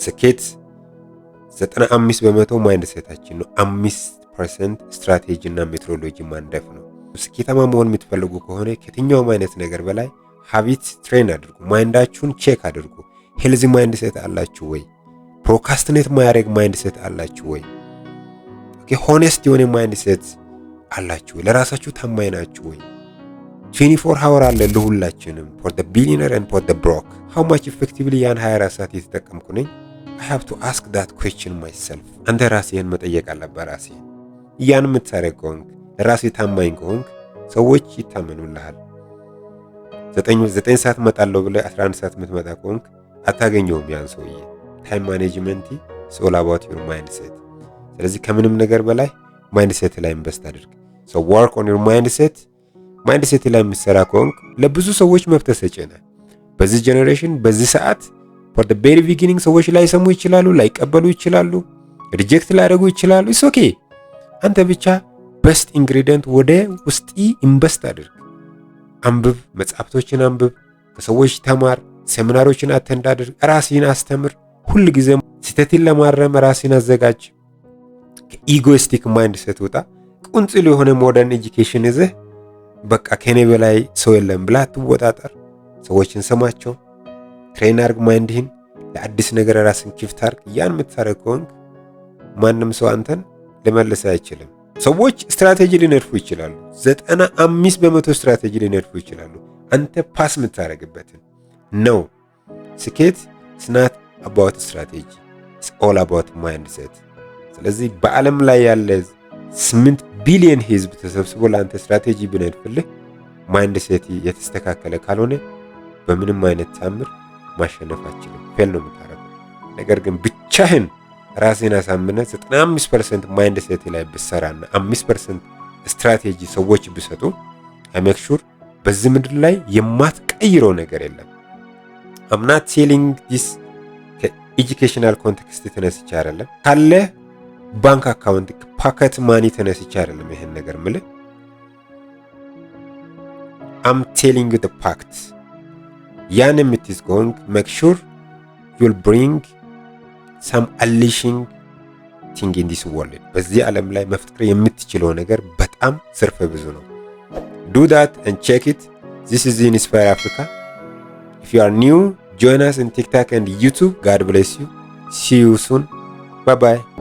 ስኬት 95% mindset ኣችን ነው። 5% ስትራቴጂ እና methodology ማንደፍ ነው። ስኬታማ መሆን የምትፈልጉ ከሆነ ከየትኛውም አይነት ነገር በላይ habit train አድርጉ። Mind ኣችሁን check አድርጉ። Healthy mindset አላችሁ ወይ? Procrastinate ማያደርግ mindset አላችሁ ወይ? Honest የሆነ mindset አላችሁ ወይ? ለራሳችሁ ታማኝ ናችሁ ወይ? 24 hour አለ ለሁላችንም፣ for the billionaire and for the broke። How much effectively ያን 24 ሰዓት እየተጠቀምኩ ነኝ? I have to ask that question myself። አንተ ራስህን መጠየቅ አለብህ። ራስህን ያን የምታደርግ ከሆንክ፣ ለራስህ ታማኝ ከሆንክ ሰዎች ይታመኑልሃል። 9 ሰዓት እመጣለሁ ብለህ 11 ሰዓት የምትመጣ ከሆንክ አታገኘውም ያን ሰውዬ። Time management is all about your mindset። ስለዚህ ከምንም ነገር በላይ mindset ላይ invest አድርግ። So work on your mindset። Mindset ላይ የምትሰራ ከሆንክ ለብዙ ሰዎች መፍትሄ ሰጪ ነህ። በዚህ generation፣ በዚህ ሰዓት for the very beginning ሰዎች ላይሰሙ ይችላሉ፣ ላይቀበሉ ይችላሉ፣ reject ሊያደርጉ ይችላሉ። It's okay። አንተ ብቻ best ingredient ወደ ውስጥህ invest አድርግ። አንብብ፣ መጽሐፍቶችን አንብብ፣ ከሰዎች ተማር፣ ሴሚናሮችን attend አድርግ፣ ራስህን አስተምር። ሁል ጊዜ ስህተትን ለማረም ራስህን አዘጋጅ። ከ egoistic mindset ውጣ። ቁንጽል የሆነ modern education ይዘህ በቃ ከኔ በላይ ሰው የለም ብለህ አትወጣጠር። ሰዎችን ስማቸው፣ train አርግ mind ህን፣ ለአዲስ ነገር ራስህን ክፍት አርግ። ያን የምታደርግ ከሆንክ ማንም ሰው አንተን ሊመልስህ አይችልም። ሰዎች ስትራቴጂ ሊነድፉ ይችላሉ። 95% ስትራቴጂ ሊነድፉ ይችላሉ። አንተ pass የምታደርግበትን ነው። ስኬት is not about strategy፣ it's all about mindset። ስለዚህ በዓለም ላይ ያለ 8 ቢሊዮን ህዝብ ተሰብስቦ ለአንተ ስትራቴጂ ቢነድፍልህ mindset የተስተካከለ ካልሆነ በምንም አይነት ታምር ማሸነፍ አትችልም። Fail ነው የምታደርገው። ነገር ግን ብቻህን ራስህን አሳምነህ 95% mindset ላይ ብትሰራና 5% ስትራቴጂ ሰዎች ቢሰጡ I make sure በዚህ ምድር ላይ የማትቀይረው ነገር የለም። I'm not telling this ከ educational context ተነስቼ አይደለም፣ ካለ bank account pocket money ተነስቼ አይደለም ይሄን ነገር ምልህ። I'm telling the fact። ያን የምትይዝ ከሆንክ make sure you'll bring some unleashing thing in this world። በዚህ ዓለም ላይ መፍጠር የምትችለው ነገር በጣም ዘርፈ ብዙ ነው። Do that and check it። This is Inspire Africa። If you are new, join us in TikTok and YouTube። God bless you። See you soon። Bye bye።